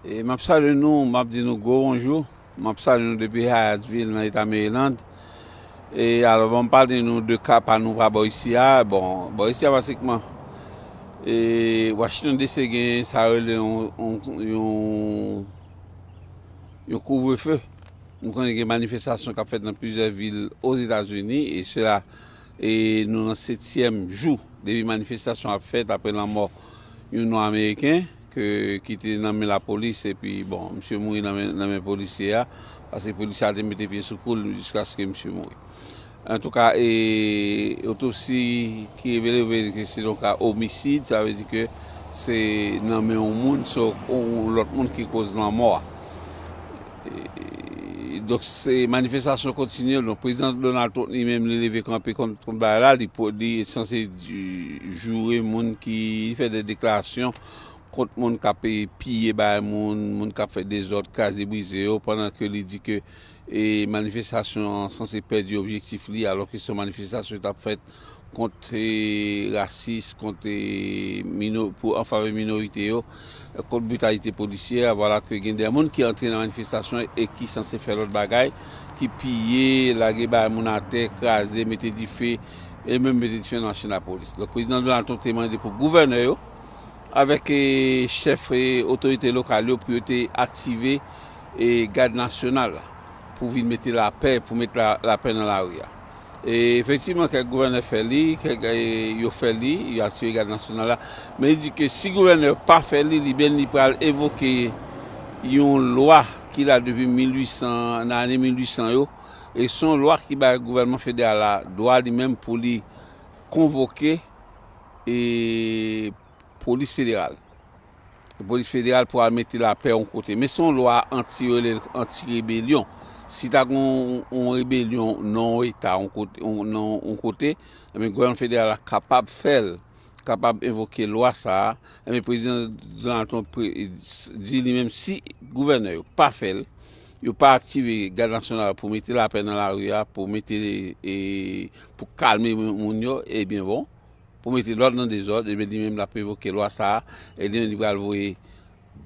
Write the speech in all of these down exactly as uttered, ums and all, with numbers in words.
E m ap salye nou, m ap di nou gwo bonjou. M ap salye nou depi Hyattsville nan eta Maryland. E alò, ban m pale nou de ka pa nou pa bò isi a. Bon, bò isi a pratikman, e Washington D C gen sa yo rele yon, yon, yon, yon kouvrefe. Nou konnen gen manifestasyon k ap fèt nan plizyè vil Ozetazini, e sela, e nou nan setyèm jou depi manifestasyon ap fèt apre lanmò yon nwa ameriken ke, ki te nan men lapolis, epi, bon, misye mouri nan men, nan men polisye a, paske polisye a te mete pye sou kou l jiskaske misye mouri. Antouka, e otopsi ki revele vre ke se yon ka omisid, sa vle di ke se nan men yon moun, se yon lòt moun ki koz lanmò a. E, donk, se manifestasyon kontinye. Donk, prezidan Donald Trump li menm, li leve kanpe kont, kont bagay la, li, li sanse di- joure moun ki, li fè de deklarasyon kont moun k ap, e, piye bay moun, moun k ap fè dezòd, kraze brize yo, pandan ke li di ke, e, manifestasyon an sanse pèdi objektif li, alòske se yon manifestasyon ki t ap fèt kont, e, rasis, kont, e, mino- pou, an favè minorite yo, kont britalite polisyè. Vwala ke gen de moun ki antre nan manifestasyon e ki sanse fè lòt bagay, ki piye, lage bay moun atè, kraze, mete dife, e menm mete dife nan machin lapolis. Donk, prezidan Donald Trump te mande pou gouvènè yo, avèk, e, chèf, e, otorite lokal yo pou yo te aktive, e, gad nasyonal la pou vin mete lapè, pou met la, lapè nan lari a. E efektivman, kèk gouvènè fè li, kèk, e, yo fè li, yo aktive gad nasyonal la. Men li di ke si gouvènè pa fè li, li menm li pral evoke yon lwa ki la depi mil uit san, nan ane mil uit san yo, e se yon lwa ki bay gouvènman federal la dwa li menm pou li konvoke, e, polis federal. Polis federal pou al mete lapè yon kote. Men se yon lwa anti, yo rele l anti-rebelyon. Si ta gen yon, yon rebelyon nan yon eta, yon kote, yon, nan yon kote, ebyen, gouvènman federal la kapab fè l, kapab envoke lwa sa a. Ebyen, prezidan Donald Trump pre- di li menm si gouvènè yo pa fè l, yo pa aktive gad nasyonal pou mete lapè nan lari a, pou mete, e, pou kalme moun yo, ebyen bon, pou mete lòd nan dezòd, ebyen li menm l ap evoke lwa sa a, e li menm li pral voye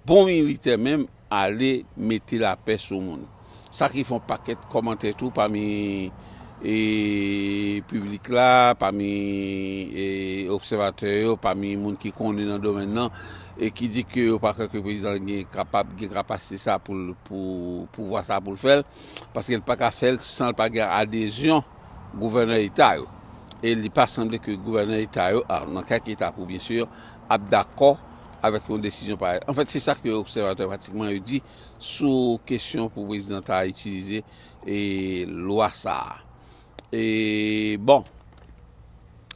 bon militè menm ale mete lapè sou moun. Sa ki fè yon pakèt kòmantè tou pami, e, piblik la, pami, e, obsèvatè yo, pami moun ki konnen nan domèn nan, e ki di ke yo pa kwè ke prezidan gen kapab, gen kapasite sa pou l, pou pouvwa sa pou l fè l, paske l pa ka fè l san l pa gen adezyon gouvènè eta yo. E li pa sanble ke gouvènè eta yo, a, nan kèk eta pou byen si, ap dakò avèk yon desizyon parèy. Anfèt, se sa ke obsèvatè pratikman yo di sou kesyon pou prezidan ta itilize, e, lwa sa a. E, bon,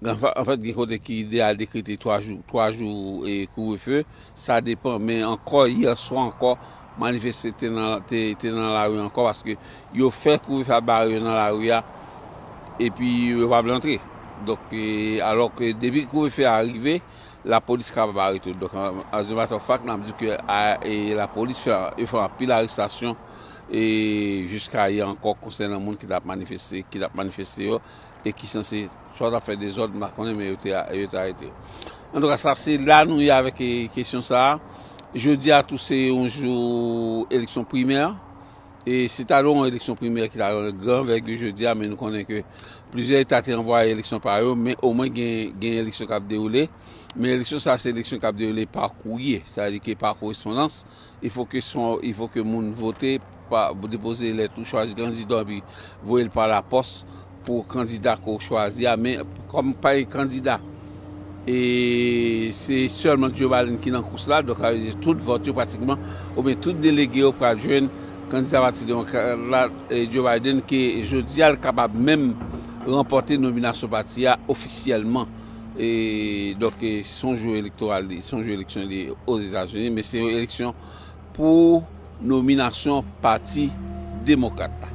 anfa- anfèt, gen kote ki deja dekrete twa jou, twa jou, e, kouvrefe. Sa depann, men ankò, yè swa ankò, manifeste te nan, te, te nan lari ankò, paske yo fè kouvrefe a bare yo nan lari a, epi yo pa vle antre. Donk, e, alò ke depi kouvrefe a rive, lapolis kapab arete yo. Donk, an- as a matter of fact, n ap di ke, a, e, lapolis fè, yo fè anpil arestasyon, e, jiska yè ankò konsènan moun ki t ap manifeste, ki t ap manifeste yo, e ki sanse swa t ap fè dezòd, m pa konnen, men yo te, yo te arete yo. Antouka, sa se la nou ye avèk, e, kesyon sa a. Jodi a tou se yon jou eleksyon primè. E se ta dwe yon eleksyon primè ki ta yon gran anvègi jodi a, men nou konnen ke plizyè eta te anvwaye eleksyon pa yo, men omwen gen, gen eleksyon k ap dewoule. Men eleksyon sa se eleksyon k ap dewoule pa kourye, sa vle di ke pa korespondans. Il faut que son, il faut que moun vote, pa, depoze lèt ou, chwazi kandida w, epi voye l pa lapòs pou kandida ke w chwazi a. Men kòm pa gen kandida, e se sèlman Joe Biden ki nan kous la, donk sa vle di tout vòt yo pratikman, oubyen tout delege yo pral jwenn kandida Pati Demokrat la, e Joe Biden, ke jodi a l kapab menm ranpòte nominasyon pati a ofisyèlman. E donk, e, se yon jou elektoral li, se yon jou eleksyon li Ozetazini, men se yon eleksyon pou nominasyon Pati Demokrat la.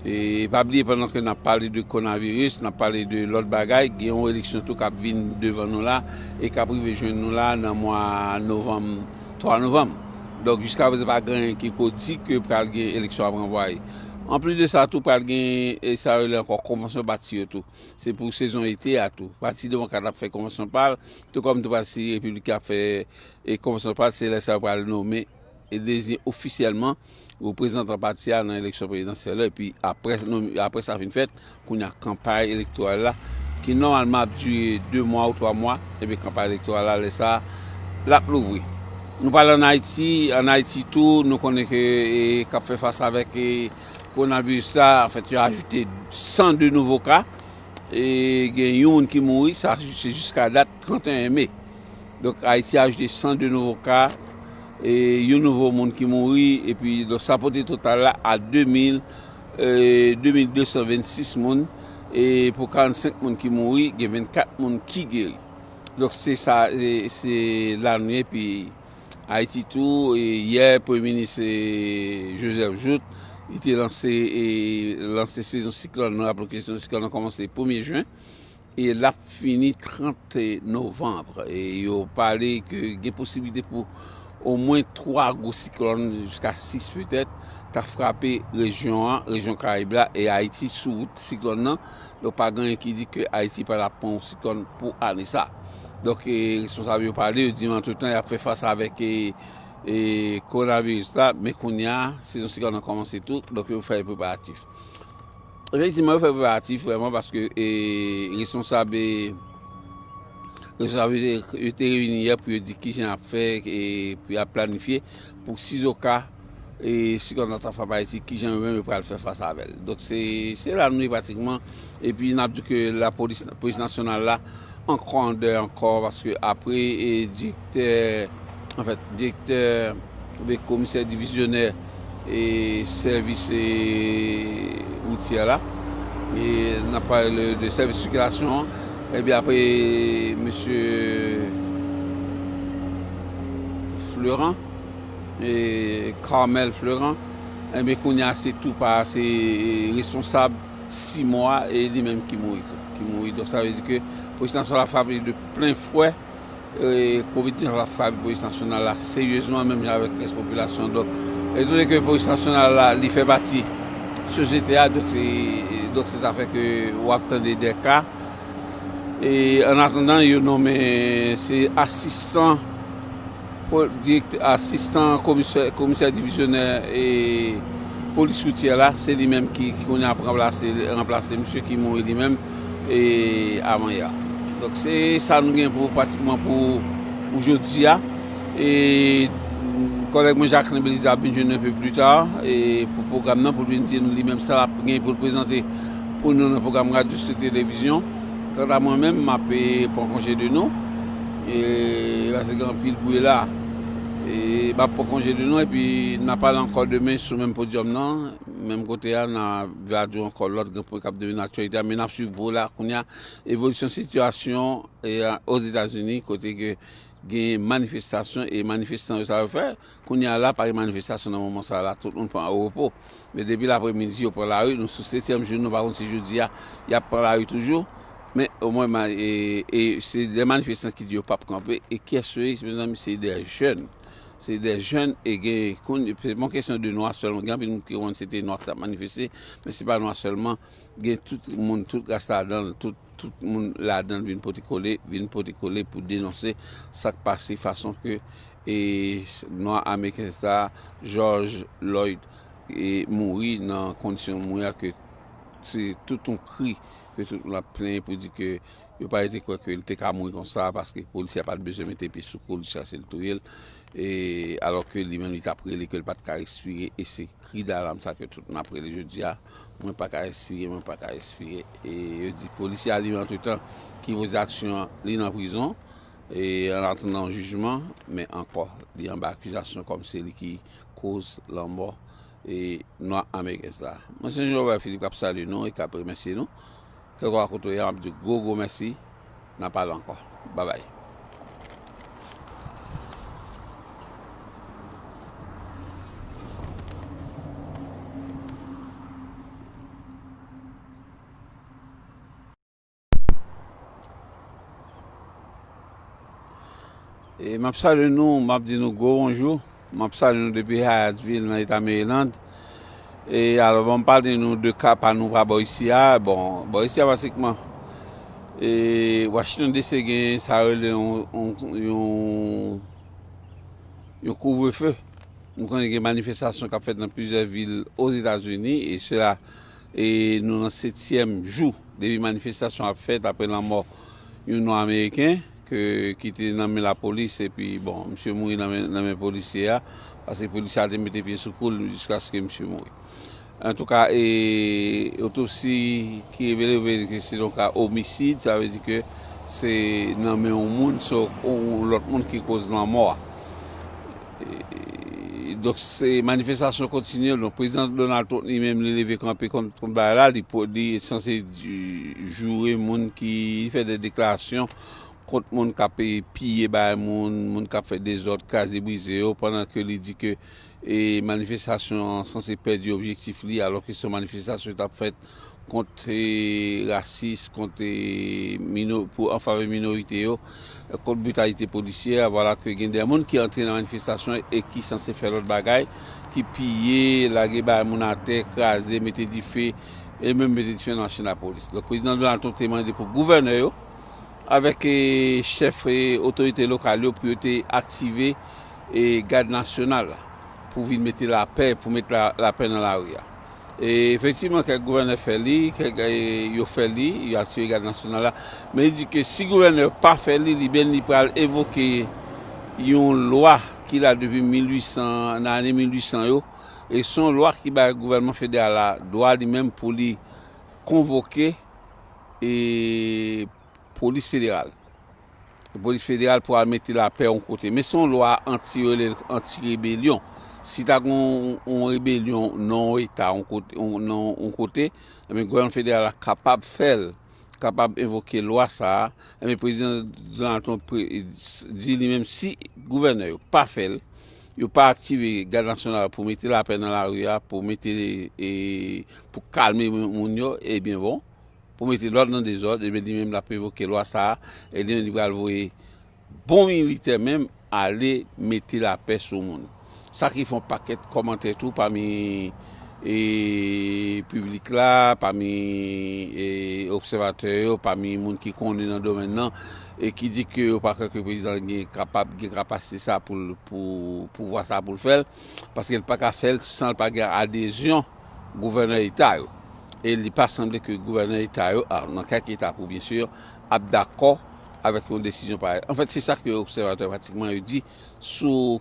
E pa bliye, pandan ke n ap pale de kowonaviris, n ap pale de lòt bagay, gen yon eleksyon tou k ap vin devan nou la e k ap rive jwenn nou la nan mwa novanm, twa novanm. Donk, jiska prezan, pa gen anyen ki ko di ke pral gen eleksyon ap ranvwaye. Anplis de sa tou, pral gen, e sa yo rele ankò konvansyon pati yo tou. Se pou sezon ete a tou. Pati Demokrat ap fè konvansyon pa l, tou kòm tou pati Repibliken ap fè, e konvansyon pa l, se lè sa yo pral nonmen e deziyen ofisyèlman reprezantan pati a nan eleksyon prezidansyèl la, epi apre, apre sa fin fèt, kounye a kanpay elektoral la, ki nòmalman ap dire de mwa ou twa mwa, epi kanpay elektoral la, lè sa, l ap louvri. Nou pale ann Ayiti, ann Ayiti tou, nou konnen ke, e, k ap fè fas avèk, e, kowonaviris la, anfèt, yo ajoute san de nouvo ka, e gen yon moun ki mouri, sa se jiska dat trannteyen me. Donk, Ayiti ajoute san de nouvo ka, e yon nouvo moun ki mouri, epi donk, sa pote total la a de mil, e, de mil de san vennsis moun, e pou karannsenk moun ki mouri, gen vennkat moun ki geri. Donk, se sa, e, se la nou ye, epi Ayiti tou, e yè, Premye Minis, e, Joseph Jouthe, li te lanse, e, lanse sezon siklòn nan, raple ke sezon siklòn nan kòmanse premye jen, e l ap fini trant novanm. E yo pale ke gen posiblite pou omwen twa gwo siklòn, jiska sis petèt, ta frape rejyon an, rejyon Karayib la, e Ayiti sou wout siklòn nan. Donk, pa gen anyen ki di ke Ayiti pral ap pran yon siklòn pou ane sa. Donk, e, responsab yo pale, yo di antretan, y ap fè fas avèk, e, e, kowonaviris la, men kounye a, sezon siklòn nan kòmanse tou, donk yo fè preparatif. Efektivman, yo fè preparatif vrèman paske, e, responsab, e, responsab yo te, yo te reyini yè pou yo di kijan y ap fè, e, pou y ap planifye pou sizoka, e, siklòn nan ta frape Ayiti, kijan yo menm yo pral fè fas avè l. Donk, se, se la nou ye pratikman. Epi, n ap di ke lapolis, polis nasyonal la, ankò an dèy ankò, paske apre, e, direktè, anfèt, direktè oubyen komisè divizyonè, e, sèvis, e, woutyè la, e, n ap pale de sèvis sikilasyon an, epi apre, mesye Florent, e, Carmel Florent, enben, kounye a, se tou pa, se, e, responsab Simon a, e li menm ki mouri tou, ki mouri. Donk, sa vle di ke polis nasyonal la frape de plen fwè, e, kovid diznèf la frape polis nasyonal la seryezman, menm jan avèk rès popilasyon. Donk, etandone ke polis nasyonal la, li fè pati sosyete a, donk, se, donk, se sa fè ke w ap tande de ka. E, an atandan, yo nonmen, se asistan po-, direktè, asistan komisè, komisè divizyonè, e, polis woutyè la, se li menm ki, ki kounye a ap ranplase, ranplase misye ki mouri li menm, e, avanyè a. Donk, se sa nou gen pou, pratikman pou, pou jodi a. E, kòlèg mwen Jacquelin Belizaire ap vin jwenn nou un peu plus tard, e, pou pwogram nan, pou l vin di nou li menm sa l ap gen pou l prezante pou nou nan pwogram radyo sou televizyon. Kanta mwen menm, m ap, e, pran konje de nou. E, paske gen anpil bri la. E, m ap pran konje de nou, epi n a pale ankò demen sou menm podyòm nan. Menm kote a, n a va di w ankò lòt gran pwen k ap domine aktyalite a, men n ap swiv pou la, kounye a, evolisyon sitiyasyon, e, Ozetazini, kote ke gen manifestasyon, e manifestan yo sa yo fè. Kounye a la, pa gen manifestasyon nan moman sa la, tout moun pran repo. Men depi lapremidi, yo pran lari, nou sou setyèm jou, nou pa konn si jodi a, y ap pran lari toujou. Men omwen, ma-, e, e se de manifestan ki di yo p ap kanpe. E kiyès yo ye, mezanmi, se de jèn. Se de jèn, e gen, kounye, se pa yon kesyon de nwa sèlman. Gen anpil moun ki konn se te nwa ki t ap manifeste, men se pa nwa sèlman. Gen tout moun, tout ras ladan l, tout, tout moun ladan l vin pote kole, vin pote kole pou denonse sa k pase, fason ke, e, nwa ameriken sa, George Floyd, e, mouri nan kondisyon mouri a, ke se tout yon kri ke tout moun ap plenyen pou di ke yo pa rete kwè ke l te ka mouri konsa, paske polisye a pa t bezwen mete pye sou kou l jiskaske l touye l. E, alò ke li menm, li t ap rele ke l pa t ka respire, e se kri dalam sa ke tout moun ap rele jodi a, mwen pa ka respire, mwen pa ka respire. E yo di polisye a li menm, antretan, ki poze aksyon an, li nan prizon, e an atandan yon jijman, men ankò, li anba akizasyon kòm se li ki koz lanmò, e, nwa ameriken sa. Mwen se Jean Robert Philippe k ap salye nou e k ap remèsye nou. Kèlkeswa kote w ye, m ap di w gwo, gwo mèsi. N a pale ankò. Babay. E m ap salye nou, m ap di nou gwo bonjou. M ap salye nou depi Hyattsville, nan eta Maryland. E alò, ban m pale nou de ka pa nou pa bò isi a. Bon, bò isi a, pratikman, e Washington D C gen sa yo rele yon, yon, yon, yon kouvrefe. Nou konnen gen manifestasyon k ap fèt nan plizyè vil Ozetazini, e sela, e nou nan setyèm jou depi manifestasyon ap fèt apre lanmò yon nwa ameriken ke, ki te nan men lapolis, epi, bon, misye mouri nan men, nan men polisye a, paske polisye a te mete pye sou kou l jiskaske misye mouri. Antouka, e, otopsi ki revele, revele ke se yon ka omisid, sa vle di ke se nan men yon moun, se yon, yon lòt moun ki koz lanmò a. E, donk, se manifestasyon kontinye. Donk, prezidan Donald Trump li menm, li leve kanpe kont, kont bagay la, li, li sanse di-, joure moun ki, li fè de deklarasyon kont moun k ap, e, piye bagay moun, moun k ap fè dezòd, kraze brize yo, pandan ke li di ke, e, manifestasyon an sanse pèdi objektif li, alòske se yon manifestasyon ki t ap fèt kont, e, rasis, kont, e, mino-, pou, an favè minorite yo, kont britalite polisyè. Vwala ke gen de moun ki antre nan manifestasyon e ki sanse fè lòt bagay, ki piye, lage bagay moun atè, kraze, mete dife, e menm mete dife nan machin lapolis. Donk, prezidan Donald Trump te mande pou gouvènè yo, avèk, e, chèf, e, otorite lokal yo pou yo te aktive, e, gad nasyonal la pou vin mete lapè, pou mete la, lapè nan lari a. E efektivman, kèk gouvènè fè li, kèk, e, yo fè li, yo aktive gad nasyonal la. Men li di ke si gouvènè pa fè li, li menm li pral evoke yon lwa ki la depi mil uit san, nan ane mil uit san yo, e se yon lwa ki bay gouvènman federal la dwa li menm pou li konvoke, e, polis federal. Polis federal pou al mete lapè yon kote. Men se yon lwa anti, yo rele l anti-rebelyon. Si ta gen yon, yon rebelyon nan yon eta, yon kote, yon, nan yon kote, ebyen, gouvènman federal la kapab fè l, kapab envoke lwa sa a. Ebyen, prezidan Donald Trump pre-, di li menm si gouvènè yo pa fè l, yo pa aktive gad nasyonal pou mete lapè nan lari a, pou mete, e, pou kalme moun yo, ebyen bon, pou mete lòd nan dezòd, ebyen, li menm l ap evoke lwa sa a, e li menm li pral voye bon militè menm ale mete lapè sou moun. Sa ki fè yon pakèt kòmantè tou pami, e, piblik la, pami, e, obsèvatè yo, pami moun ki konnen nan domèn nan, e ki di ke yo pa kwè ke prezidan gen kapab, gen kapasite sa pou l, pou pouvwa sa pou l fè l, paske l pa ka fè l san l pa gen adezyon gouvènè eta yo. E li pa sanble ke gouvènè eta yo, a, nan kèk eta pou byen si, ap dakò avèk yon desizyon parèy. Anfèt, se sa ke obsèvatè pratikman yo di sou